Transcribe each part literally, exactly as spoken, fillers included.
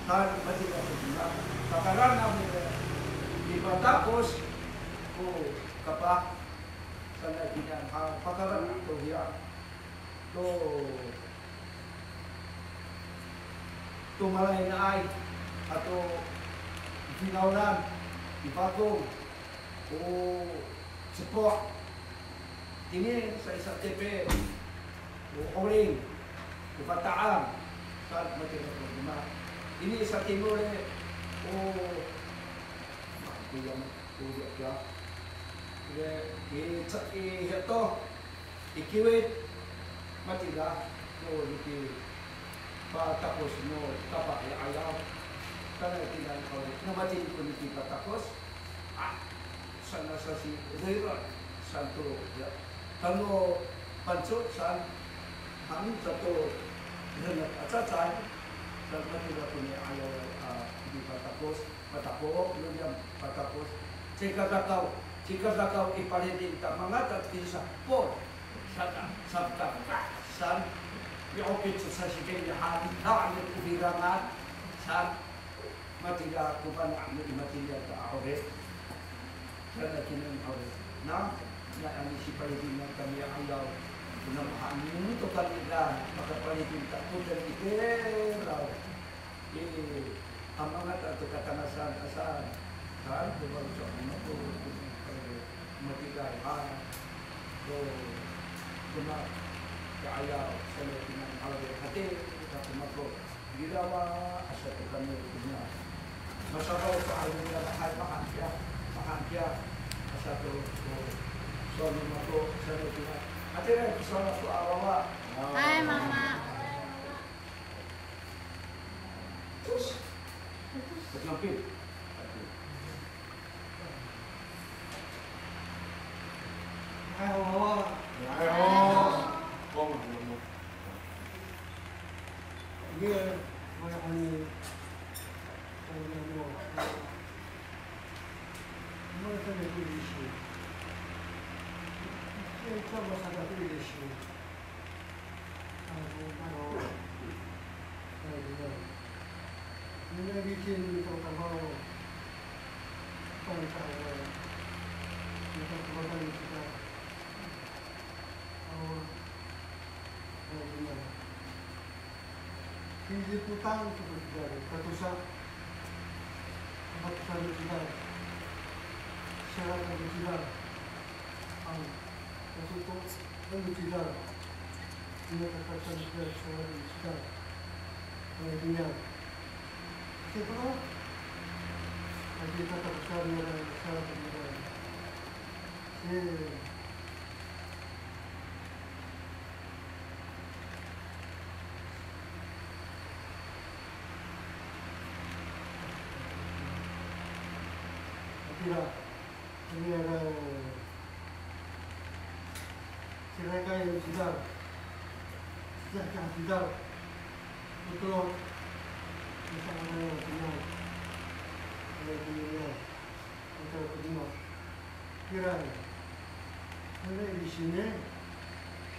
Saan, matira to kina. Pakaran namo, mipatakos ko kapah. Saan kina, ha, pakaran to hiya. To, to malayna'ay ato finawlan, mipakong, o sepoh. Ini sa i Satepe, o Holing, o Fata'an, sa matira to kina. Ini sa timol i, o, ma, to yang, to yang, ya. Ire, i, sa, i, heto, i Kiwit, matira, no, niti, patakos no, kapah i 'ayaw. Tana kina, no, na matira ko niti patakos. A, saan sa si Rira, saan to, ya. Tano Panco, saan, han sato, ira na a cacay, saan matira ko ni 'ayaw, a, niti patakos. Patako, no niyam patako. Cikasakaw, cikasakaw i Paliding ta mangata kinsa, po, saka, sabta, saan, mi'okit sa sikay niya han, na, ano, ko firangan, saan, matira ko fana' no i matira ta 'aofi. Saan a kinen 'aofi. Na, na, ano, si Paliding na kami 'ayaw, na mahaen to kami na, maka Paliding ta, ko dan itiraw. I, a mangata to katangasan, asa, saan, ko bang so, ano, ko, ko, ko, matira, ha, ko, ko ma, ko 'ayaw, saan kina 'aofi, hati, ko mako, ira wa, asa to kami, ko ma, masabaw to 'ayaw, ira, hay, mahaen kiya, mahaen kiya, asa to, ko, so, no mako, saan kina, hati, ko saan ko a wawa. Hay, mama. Pidipotang to ko cidal, tatosa, tatosa no cidal, sera no cidal, ang, tatosa no cidal, ina tatosa no cidal, sera no cidal, ang tinggal. Kasi ko, kasi tatosa no cidal, sera no cidal. Si Kira, kira, kira kay cidal, cidal, cidal, cidal, ito, cidal, cidal, cidal, cidal. Ira, ira i sini,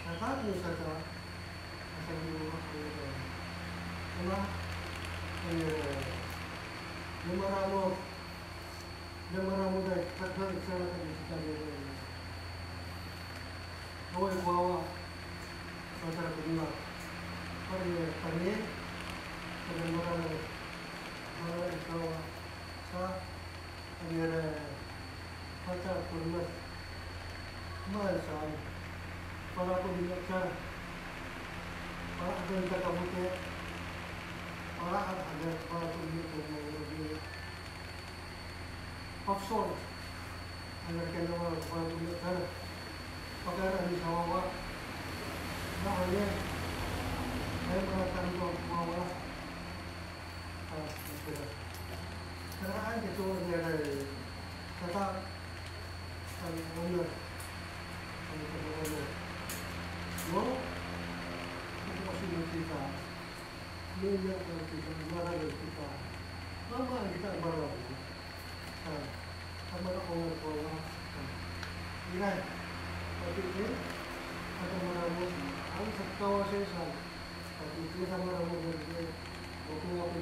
saka no saka, asa no, ira, ira, ira, ira, ira, ira, ira, Awaay ko wawa, saka ko nima. Pari, pari, pari mararay, mararay ko wawa, sa, pari, pata ko nima, maan saan, pala ko nima sa, pala aden ta kamote, pala aden, pala ko nima ko nima. Paksol. Ano kena wa, wa, wa, wa, pakayra ni sa wawa. Na, ano, ay, malatang to wawa. A, okay. Karaan kito, ano, kata, ano, ano, ano, ano, ano. No? Ito kasi nakita. Niyam kita, mararid kita. Mamaan kita mararid. A, a mararid ko wawa. A, iray. Pati ito, a mararid. Ano sa kawa sa isa. Pati ito sa mararid. Ito, ito,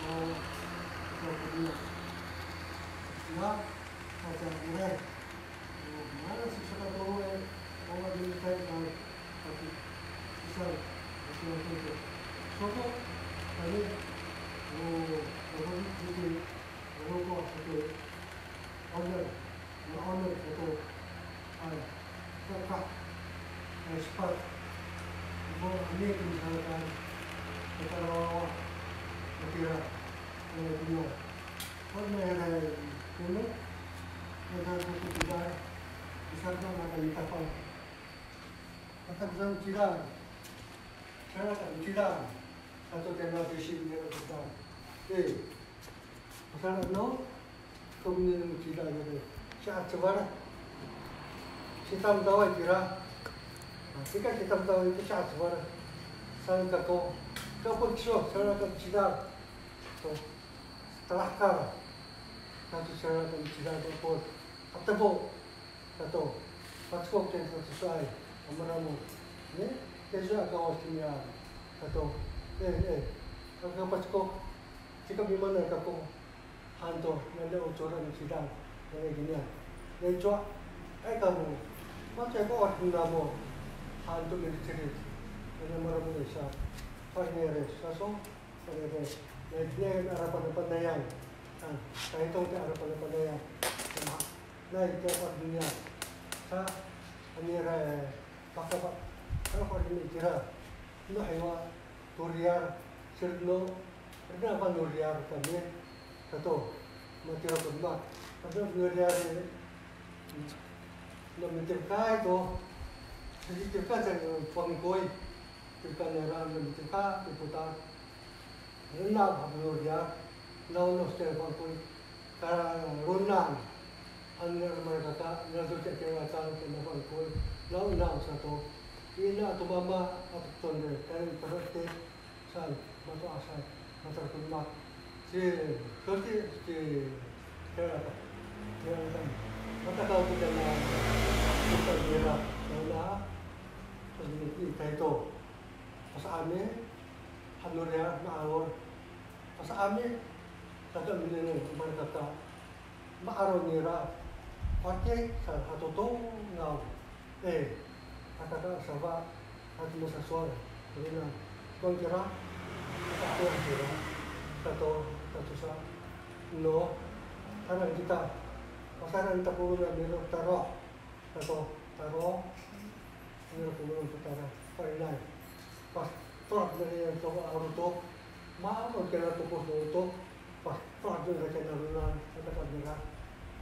O, o, o, na, o, o, mana sisakatolo e, o, o, militay na, pati, isang, isang, isang, soko, kami, o, o, o, o, o, o, o, o, Honor, honor sato, ay, saka, ay, sepat. Ito, ami ko misalkan, matarawawa, matira, ay, dunya. Honor, ay, kuno, ay, sato, kuno, ay, misalkan, ay, mitapang. Mata ko saan cira, saan ko cira, sato tayra sisi nira ko saan. E, saan no, to mini no cira nira, siya cewar. Sitamtaway cira. A, sika sitamtaway to siya cewar. Saan kako, kako kiso, saan ko cira. To, talahkal. Sato saan ko cira kako, atefo. Sato, pacekok to saan ko tosaay a maramod. Ne, kiso a Kawas kinian. Sato, e, e, aka pacekok, cika mimaan kako han to, nani ocoren cira, nani kinian. Ne cowa, ay kamo, mato ko ot namo han to milicirit, nani maramod sa, pas ne res, saso, Nai, nai, arapan panayang. A, Taytong to arapan panayang. Nai, to arapan nira. Sa, nira, paka, pa, arapan nira. No, hiwa, to riyar, sirno, rena pa no riyar kami. Sato, matira ko demak. Sato, no riyar, no, mitirkay to. Mitirkay sa, pangkoy. Tirka nira, no, mitirkay, to potal. Rena, pa no riyar, naw no stel pangkoy, kara rona, ano nira malekaka, nira to caka kira kara kena pangkoy, naw, naw sato, ina ato mama, ato tonde, karen perete, saan, mato asay, mato ko demak, si, soti, si, kira ka, kira ka, matakaw ko kena, kita nira, naw na, saan, i, Tayto. Pasa'ami, han no riyar, ma'arod. Pasa'ami, sato minengneng, malekaka. Ma'arod nira, pati, sa, sato tongaw. E, kaka safa, sato masasowal. Rina, tong kira, sato kira, sato, sato sa. No, hanang kita. Pasaran tapolong na miro taro. Sato, taro. Nira ko no tara, painay. Pas, tolak nira to a rotok. Ma'arod kira tokos no rotok. Pas, tolak nira kina ronan, satakat nira.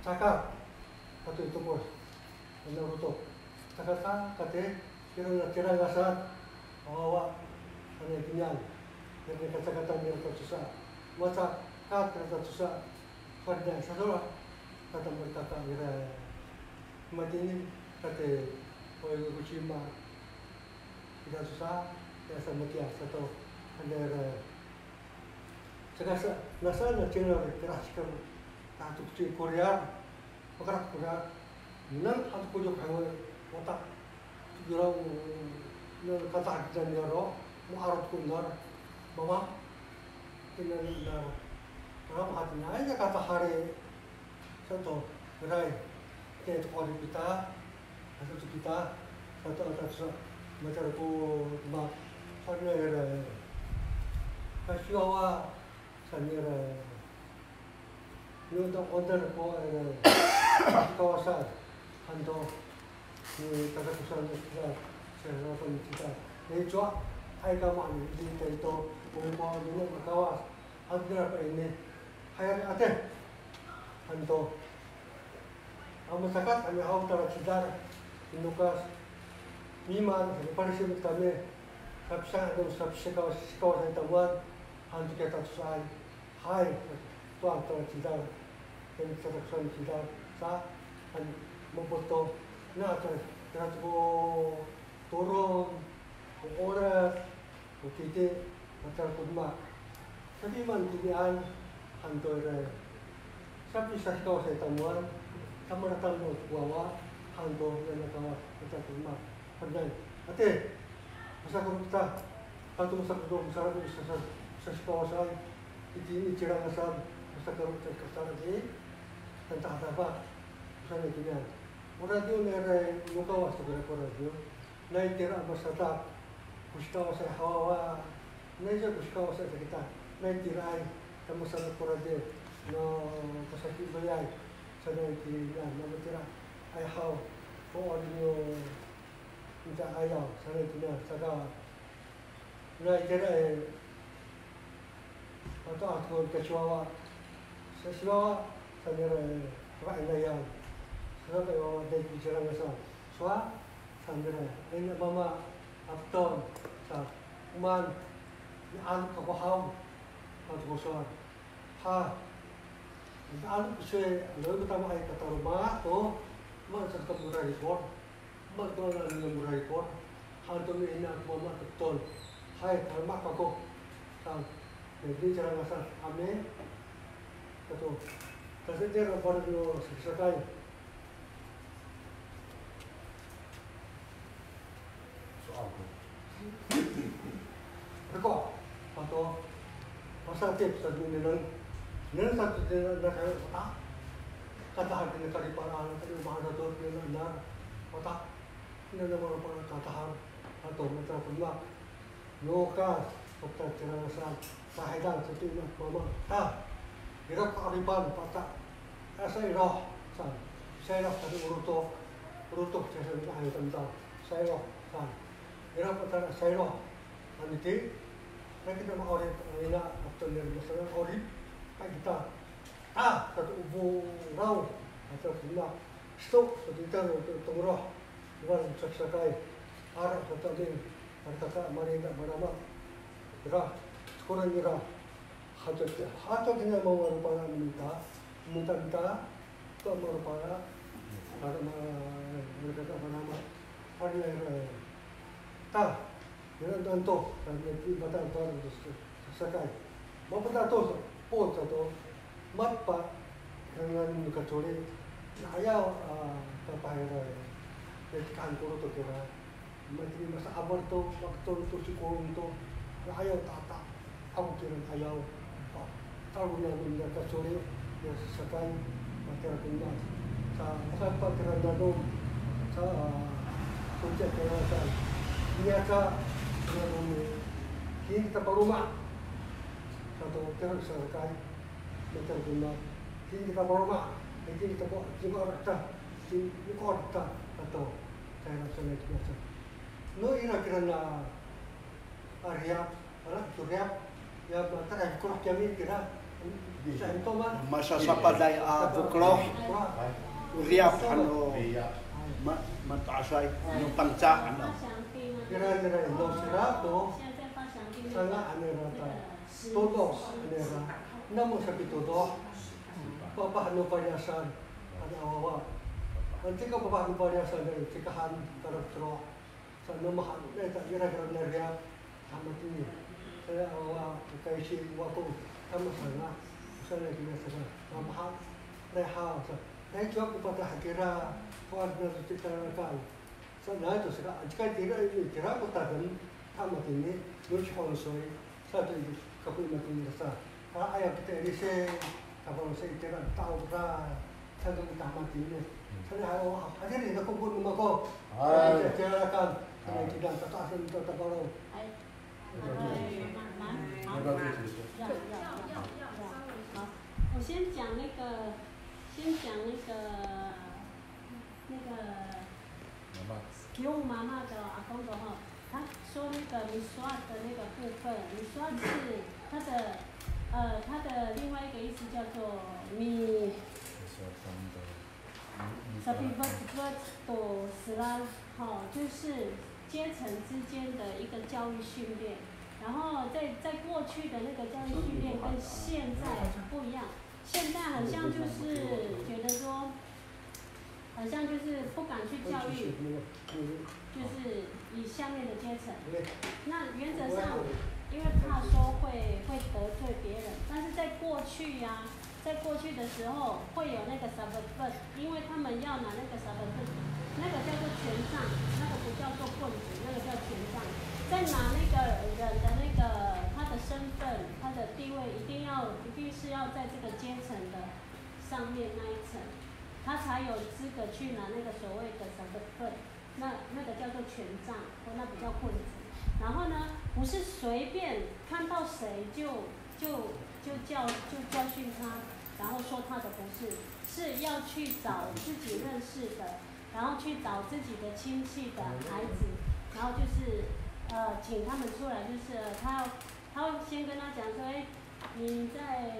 Saka, sato i tokos. Kina rotok. Saka sa, kati, kira na kira ngasat. Awawa, ano kinian. Nira kasakatan nira tatosa. Masakat nira tatosa. Painay, sasola. Kata mereka ka nira. Matini, kati, o, ko cima. Ira to sa, ya sa matiya sato, ano ira. Saka sa, nasa na cina ira kira sikar, tato ko ci Korea, pakara Korea, nang ato ko jok hawa, wata, ira, nang kata kita niyaro, ma'arod ko nar, mama, ina nar, ram hati na, ay, kata hari, sato, ira, kaya to ko hari kita, Ato to kita, sato, ato sa, macar ko, ma, ano ira, kasiwawa, saan ira, no, to, order ko, ira, Kawasan, han to, ni, tatakosan, ira, sa, sa, sa, kita. Ni, cowa, ay, kama, ni, di, Tayto, ko, ko, no, Kawas, ano ira, pa, ini, hay, ate, han to, A masakat a mihaw tala cidal, minokas, mimaan, sa palisimit kami, sapisang, ano, sapisikaw, sikaw sa i tamowan, han to kiya tatosaay, hay, to a tala cidal, kami tatosaay cidal, sa, han, mopoto, na, tala, tala to ko, Toron, o 'orad, o kiti, matira ko demak. Sapiman tinian han to ira. Sapisasikawas i tamowan, tamdaw tamdaw ko wawa han to ira na Kawas, matira ko demak. Hanay, ate, masakero kita. Hato masakero to, masakero to, sasa-, sasikawas ay. Itini i Cilangasan, masakero to, sasikawas ay. Tanta hatapa, o sanay kinian. O radiw nira, o Kawas to kira ko radiw. Nai tira a masadak ko sikawasay hawawa, nai sa ko sikawasay sa kita, nai tiraay, ta masadak ko radiw no pasakidoyay sanay kinian, namo tiraay haw, ko 'orip no mita 'ayaw sanay kinian, saka nai tiraay, ato ako kaciwawa. Sa ciwawa, sa nira, e, fa'inayan. Sa fa'inayan, dai ko Cilangasan. Sowal, sa nira, e, ina mama, afton, sa, o maan, mi'alok kako haw, ato ko sowal. Ha, mi'alok ko sowal, ano matamaay tataloma' to, maan sa katamora rikor. Mato'asay no mora i rikor han to no ina ko mama to ton. Hay, taloma' kako. Sa, nai Cilangasan, amin. Kato, tasa tira parik no sakisakay. Sowal ko. Reko, pato, pasatip sa nengneng. Nengneng sato nengneng na kayo, a. Katahar nengneng kalipalaan, kalipalaan sato nengneng na, wata. Nengneng maro pala katahar, ato matira ko demak. Nokas, wata Cilangasan, sahidang sato ina ko mama. Ta, ira ko 'aripan, pata. A, sailoh, sa. Sailoh, sato o lotok. O lotok, sa, sa, sa, sa, sailoh, sa. Ira ko tara sailoh. Anini, na kita ma'orip, ina, afton nira masala 'orip, ka kita. A, sato o foraw, sato kina. Sito, sato ita no to, tongroh. Iwan saksakay. Ara, sato amin. Ara kaka, malinda, malama. Ira, sikoran ira. Hato, hato kina mawaropara mita, mita, mita, to mawaropara, para ma, mereka tak pernah ma, hari lahir, ta, ira nanto, kan, di batang to, sakay. Mapata to, po, ta to, mapa, kan, kacoli, na ayaw, a, papahira, kan, kuro to kira. Matini masa'aper to, maketon to, sikolong to, ra'ayaw tata, awa kiran ayaw. Talo nanom nira kacoli, ya sakay, matira ko demak. Sa, sa pa kiran nanom, sa, a, kocek kiran sa, niyaka, nanom ni, kini kita paloma. Sato, tira sakay, matira ko demak. Kini kita paloma, kini kita ko, kini ko arakta, kini ko arakta, sato, sa ira sanay kiyasa. No ira kiran a riyap, ala to riyap, ya matira i fokeloh kiyami kira, sa ito ma. Masasapaday a fokeloh, riyap ano, ma, mato'asay, no Pangcah ano. Kira, kira, no sira to, sanga' ano ira ta, todos ano ira, namo sapitodos, papah no paliyasan, ano awawa. Anti ka papah no paliyasan, ano cikahan, tarap tro. Sa no mahaen, e, ta ira kira na riyap, sa matini. Sa awawa, kaysi wato, sa masanga', sa na kira sa, sa mahaen, na haw, sa. Na ito ako pata hakira, kowad na to citarakan. Sa na to saka, anti ka tira, tira ko taden, sa matini, no cihonsoy. Sa to i, kako i matini sa. A, ayaw kita i lise, tapang sa itira, tao ka, sa to kita matini. Sa na, o, a, adiri, na kuko no mako. Hay. Sa tira kan, sa na kita, tata, sa na kita, tapang. 哎，哎，妈，妈，好。要不要这一题说？要，要，要，要，要。好，我先讲那个，先讲那个，那个，给我妈妈的阿公的哈，他说那个 misowac 的那个部分，misowac 是它的，呃，它的另外一个意思叫做 mi sapivetvet to selal，哈，就是阶层之间的一个教育训练。然后在，在过去的那个教育训练跟现在不一样，现在好像就是觉得说，好像就是不敢去教育，就是以下面的阶层。那原则上，因为怕说会会得罪别人，但是在过去呀、在过去的时候会有那个 sabapat，因为他们要拿那个 sabapat，那个叫做权杖，那个不叫做棍子，那个叫权杖。在拿那个人的那个他的身份、他的地位，一定要一定是要在这个阶层的上面那一层，他才有资格去拿那个所谓的 sabapat。那那个叫做权杖，或那不叫棍子。然后呢，不是随便看到谁就就就教就教训他，然后说他的不是，是要去找自己认识的，然后去找自己的亲戚的孩子，然后就是呃请他们出来，就是呃他他会先跟他讲说，哎，你在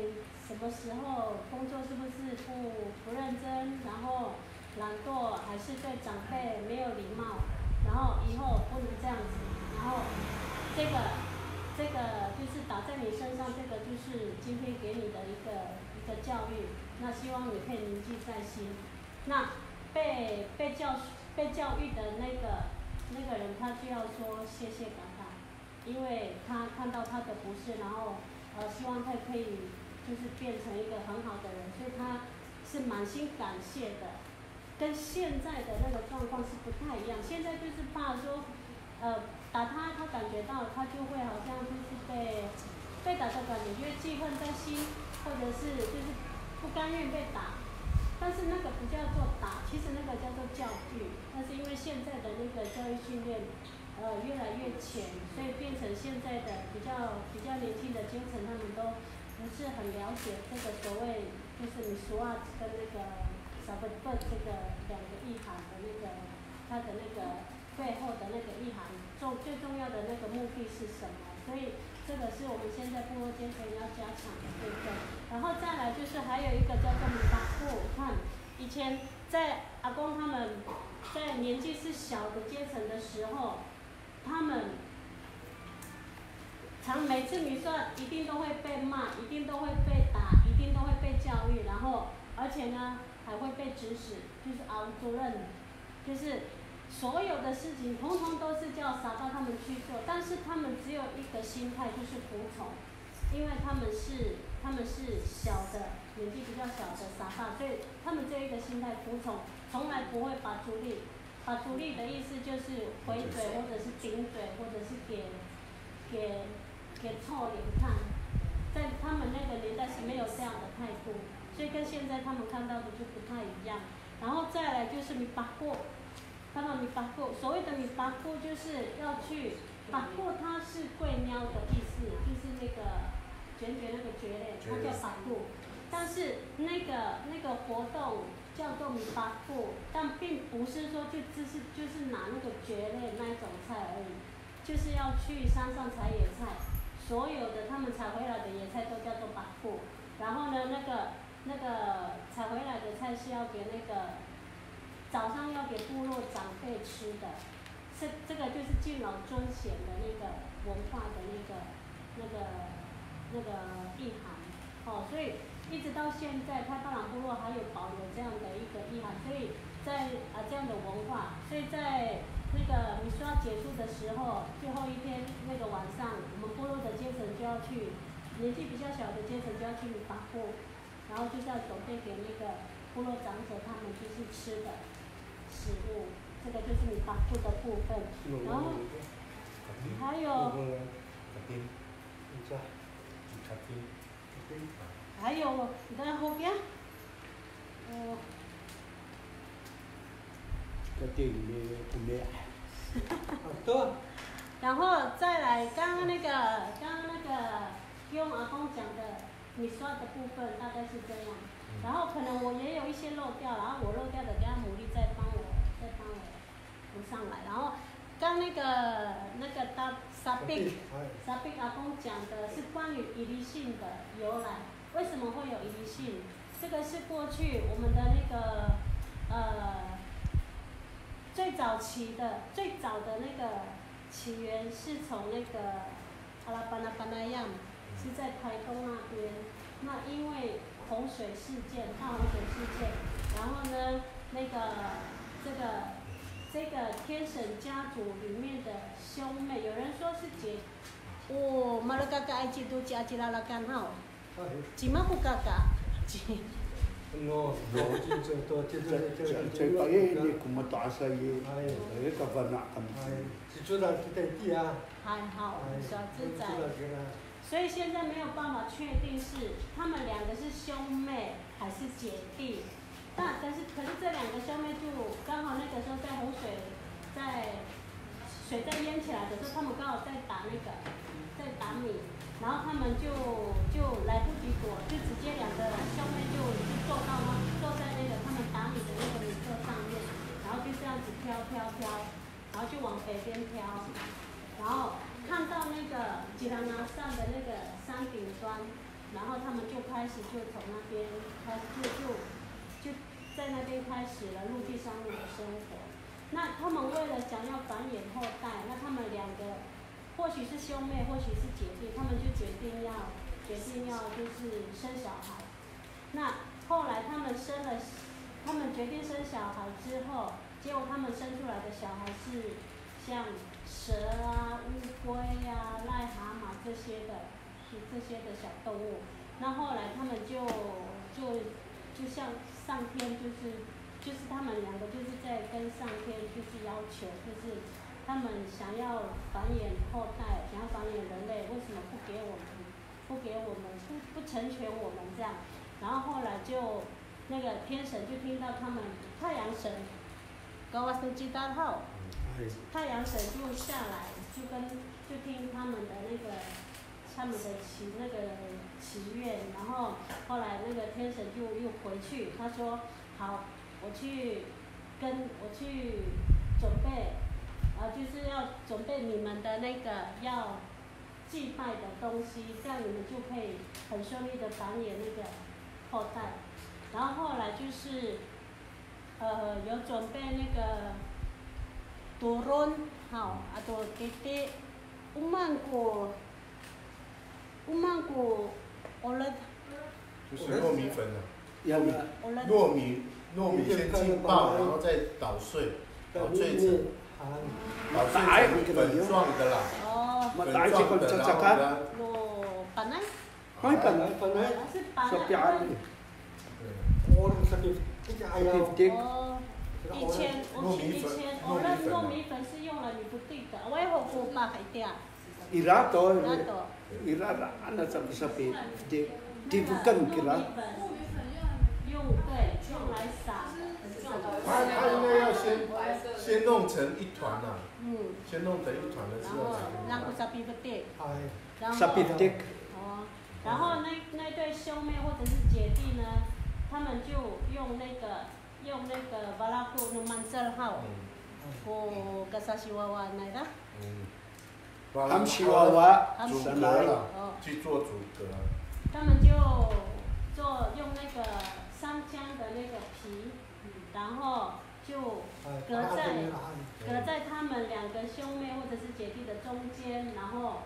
什么时候工作是不是不不认真，然后懒惰，还是对长辈没有礼貌，然后以后不能这样子，然后这个这个就是打在你身上，这个就是今天给你的一个一个教育，那希望你可以铭记在心。那被被教被教育的那个那个人，他就要说谢谢爸爸。因为他看到他的不是，然后呃希望他可以就是变成一个很好的人，所以他是满心感谢的。跟现在的那个状况是不太一样，现在就是怕说，呃，打他，他感觉到他就会好像就是被被打的感觉，就会记恨在心，或者是就是不甘愿被打。但是那个不叫做打，其实那个叫做教育。但是因为现在的那个教育训练，呃，越来越浅，所以变成现在的比较比较年轻的阶层，他们都不是很了解这个所谓就是 misowac 跟那个 sabapat 这个两个意涵的那个它的那个背后的那个意涵，重最重要的那个目的是什么？所以这个是我们现在部落阶层要加强的部分。然后再来就是还有一个叫做 mipahko，看以前在阿公他们在年纪是小的阶层的时候，他们常每次 misowac 一定都会被骂，一定都会被打，一定都会被教育，然后而且呢还会被指使，就是 aw toren，就是所有的事情通通都是叫 safa 他们去做，但是他们只有一个心态，就是服从。因为他们是他们是小的，年纪比较小的 safa，所以他们只有一个心态服从，从来不会 pacoli。Pacoli 的意思就是回嘴，或者是顶嘴，或者是给给给臭脸看。在他们那个年代是没有这样的态度，所以跟现在他们看到的就不太一样。然后再来就是 mipahko，他们 mipahko，所谓的 mipahko 就是要去 pahko，它是桂喵的意思，就是那个决绝那个决裂，它叫 pahko。但是那个那个活动叫做 mipahko，但并不是说就只是就是拿那个决裂那一种菜而已，就是要去山上采野菜，所有的他们采回来的野菜都叫做 pahko。然后呢，那个那个采回来的菜是要给那个早上要给部落长辈吃的，这这个就是敬老尊贤的那个文化的那个那个那个意涵。哦，所以一直到现在，太巴塱部落还有保留这样的一个意涵，所以在啊这样的文化，所以在那个 misowac 结束的时候，最后一天那个晚上，我们部落的阶层就要去，年纪比较小的阶层就要去 mipahko，然后就是要准备给那个部落长者他们就是吃的食物，这个就是 mipahko 的部分。然后还有还有，你的后边，哦，然后再来，刚刚那个，刚刚那个用阿公讲的 misowac 的部分大概是这样，然后可能我也有一些漏掉，然后我漏掉的，等下牡蛎再帮我再帮我补上来。然后刚那个那个 ta sapik sapik 阿公讲的是关于 ilisin 的由来，为什么会有 ilisin？这个是过去我们的那个呃最早期的最早的那个起源是从那个 Alapanapanayam 是在台东那边。那因为洪水事件，大洪水事件，然后呢，那个这个这个天神家族里面的兄妹，有人说是姐，哦，malekakaay ci to ci a ci Lalakan haw. Cima ko kaka? Ci- No, no, ci- ci- ci- ci- ci- Caay pa i, ini ko mato'asay i. Hay. Ay, kafana' kami. Hay. Ci Codad kita itiya. Hay haw, hay. 小子仔。Codad kita. 所以现在没有办法确定是他们两个是兄妹还是姐弟，但但是可是这两个兄妹就刚好那个时候在洪水，在水在淹起来的时候，他们刚好在打那个在打米，然后他们就就来不及躲，就直接两个兄妹就就坐到那坐在那个他们打米的那个米座上面，然后就这样子飘飘飘。然后就往北边飘，然后看到那个 Cilangasan 的那个山顶端，然后他们就开始就从那边开始就就就在那边开始了陆地上面的生活。那他们为了想要繁衍后代，那他们两个或许是兄妹，或许是姐弟，他们就决定要决定要就是生小孩。那后来他们生了，他们决定生小孩之后，结果他们生出来的小孩是像蛇啊、乌龟啊、癞蛤蟆这些的，是这些的小动物。那后来他们就就就像上天就是就是他们两个就是在跟上天就是要求，就是他们想要繁衍后代，想要繁衍人类，为什么不给我们不给我们不不成全我们这样？然后后来就那个天神就听到他们太阳神，Kawas no Codad haw，太阳神就下来，就跟就听他们的那个他们的祈那个祈愿，然后后来那个天神就又回去，他说好，我去跟我去准备，呃，就是要准备你们的那个要祭拜的东西，这样你们就可以很顺利的繁衍那个后代。然后后来就是，呃，有准备那个 toron haw ato titi, o maan ko, o maan ko 'orad. 就是糯米粉啊。糯米。'Orad. 糯米，糯米先浸泡，然后再捣碎，捣碎成，捣碎成粉状的啦。哦。粉状的，然后呢？No panay? Hay panay. Panay. Sapian. 对。'Orad sapian. 哦，以前我们以前 'orad 糯米粉是用来 mifotik 的，我也好过吧，还掉。 Ira to, ira to. Ira ra, ano sapisapi, di, difoken kira. 用，对，用来撒。他他应该要先先弄成一团啊，嗯，先弄成一团了之后才用。然后让 ko sapifotik。哎，然后 sapifotik。哦，然后那那对兄妹或者是姐弟呢，他们就用那个用那个 falako no mancel haw，嗯，ko kasasiwawaanay ira。嗯。 Ham siwawa, ham siwawa. 竹篾啦，哦，去做竹篾。他们就做，用那个山姜的那个皮，然后就隔在，哎，隔在他们两个兄妹或者是姐弟的中间，然后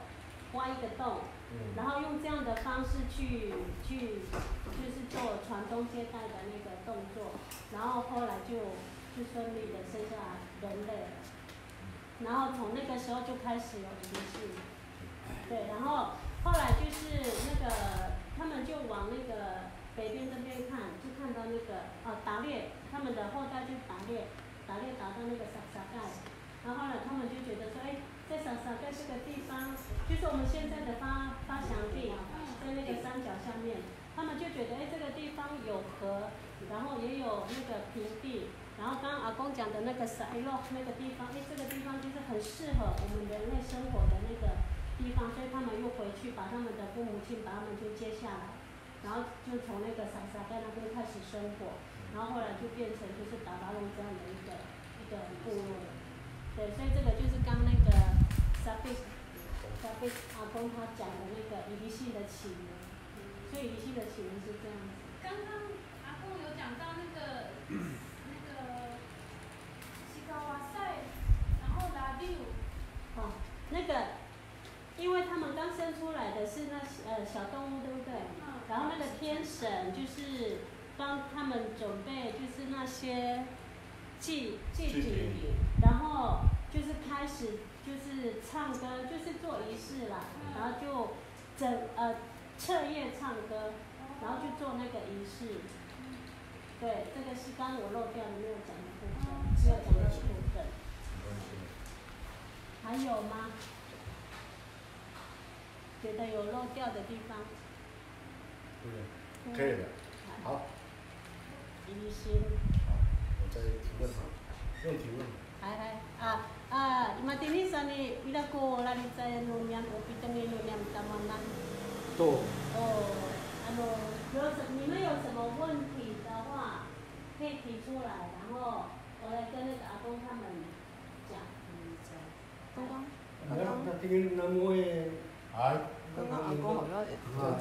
挖一个洞，嗯，然后用这样的方式去，去，就是做传宗接代的那个动作，然后后来就，就顺利的生下人类了。 然后从那个时候就开始有灵性。对，然后后来就是那个，他们就往那个北边这边看，就看到那个，哦，打猎，他们的后代就打猎，打猎打到那个 Saksakay。然后呢，他们就觉得说，哎，在 Saksakay 这个地方，就是我们现在的发，发祥地，在那个山脚下面。 他们就觉得，哎，这个地方有河，然后也有那个平地，然后刚刚阿公讲的那个 sailok 那个地方，哎，这个地方就是很适合我们人类生活的那个地方，所以他们又回去把他们的父母亲把他们就接下来，然后就从那个 Saksakay 那边开始生活，然后后来就变成就是 Tabalong 这样的一个一个部落了。对，所以这个就是刚那个 Sapik Sapik 阿公他讲的那个灵性的起源。 所以灵性的起源是这样子。刚刚阿公有讲到那个，那个 sikawasay，然后 ladiw。哦，那个，因为他们刚生出来的是那，呃，小动物，对不对？嗯。然后那个天神就是帮他们准备就是那些祭祭祭品，祭品。然后就是开始就是唱歌，就是做仪式啦，然后就整呃彻夜唱歌，然后就做那个仪式。对，这个是刚刚我漏掉的，没有讲的部分，没有讲到的部分。还有吗？觉得有漏掉的地方？对，可以了。好。好，我再提问哈，用提问。Hay, hay. A, a, matini sa i, ira ko lalicay no niyam, o pitengil no niyam tamowanan. To. 哦，ano, 有什-，你们有什么问题的话，可以提出来，然后我来跟那个阿公他们讲。刚刚，刚刚，那这个那么会，哎，刚刚阿公好像有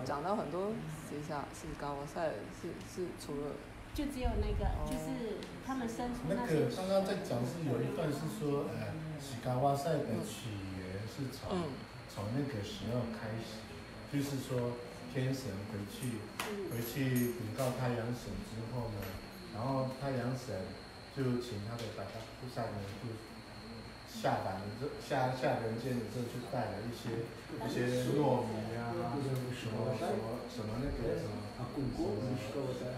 讲到很多，等一下，是高哇塞，是，是除了，就只有那个，哦。就是他们生出那些。那个刚刚在讲是有一段是说，呃，西高哇塞的起源是从，嗯。从那个时候开始，就是说天神回去，嗯。回去禀告太阳神之后呢，然后太阳神就请他的达达菩萨呢，就下凡的时候，下，下人间的时候，就带了一些，一些糯米啊，什么，什么，什么那个什么，什么，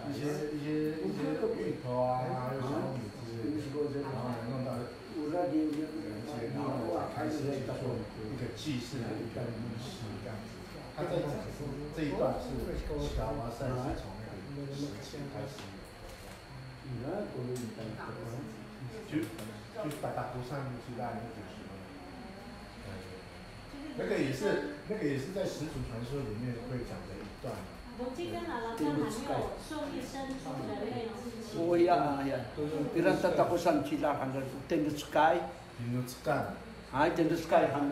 一些，一些，一些芋头啊，还有小糯米之类的，然后呢，弄到人间，然后才开始去做一个祭祀的一个仪式这样子。他在讲的是这一段是西高哇塞是从那个时期开始有的。 就，就达达菩萨去拉那个什么，呃，那个也是，那个也是在始祖传说里面会讲的一段。我记得好像还没有受力生出人类之前。 O ya, ya. Ira tatakosan cila han, tendocekay. Tendocekay. Hay, tendocekay han.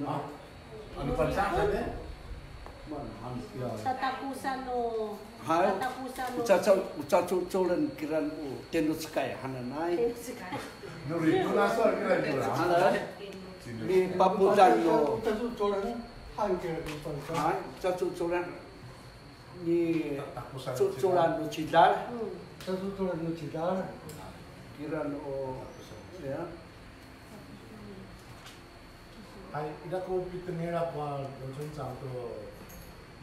A, ano Pangcah sa? Tatakosan no. Hay. Tatakosan no. O caco, o cacocoren kiran o tendocekay hananay. Tendocekay. No Ripon aso kiran kira. Hananay. Nipapodan no. Cacocoren han kiran no Pangcah. Hay, cacocoren. Ni, tatakosan no cacocoren no cidal. Cacocoren no cidal. Kiran o, ya. Hay, ira ko pitengil ako a, 罗村长 to,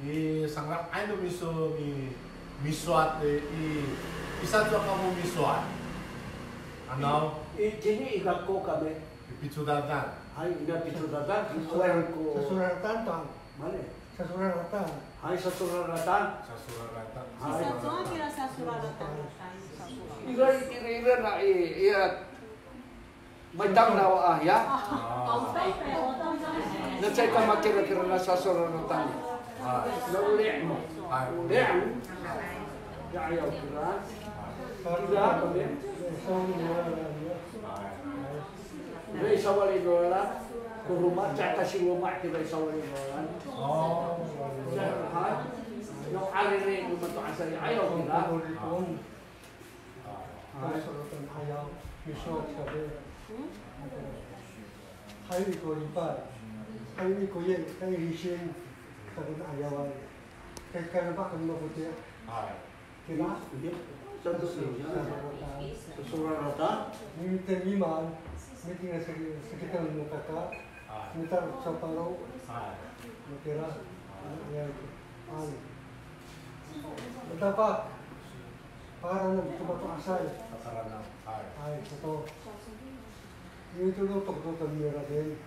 i sangra'ay no miso mi, misowal i, i, i sacowa kamo misowal? Ano? I, itini i kako kami. I picodadan. Hay, ina picodadan. Sasoraratan to. Mani. Sasoraratan. Hay, sasoraratan. Sasoraratan. Hay. Sacowa kira sasoraratan. Ira, ira, ira na i, iya. Maitang nawa a, ya. Na caay ka makirakira na sasoraratan. Na oli' mo. Oli'. Ya, ayaw kira. Kira kami. Ira i sawali no lalan ko roma, caay ka siloma' kira i sawali no lalan. O. Caay ka, no ariri no mato'asay, ayaw kira. Hay. Hay, sorotan ayaw, miso, sabi. Hay, iko lipay. Hay, iko yen, hay, hisin. Takon ayaway. Kay, kay, lemak, kay, mafoti'. Hay. Kina? Iya. Sato, sato, sato. Sasoraratan. Mimiten mimaan. Miting na saki-, sakitan no kaka. Hay. Mitan sa paro. Hay. Makira. Hay. Hay. Matapak. Pakaranem to mato'asay. Pakaranem. Hay. Hay, sato. Ito no toktokan nira den.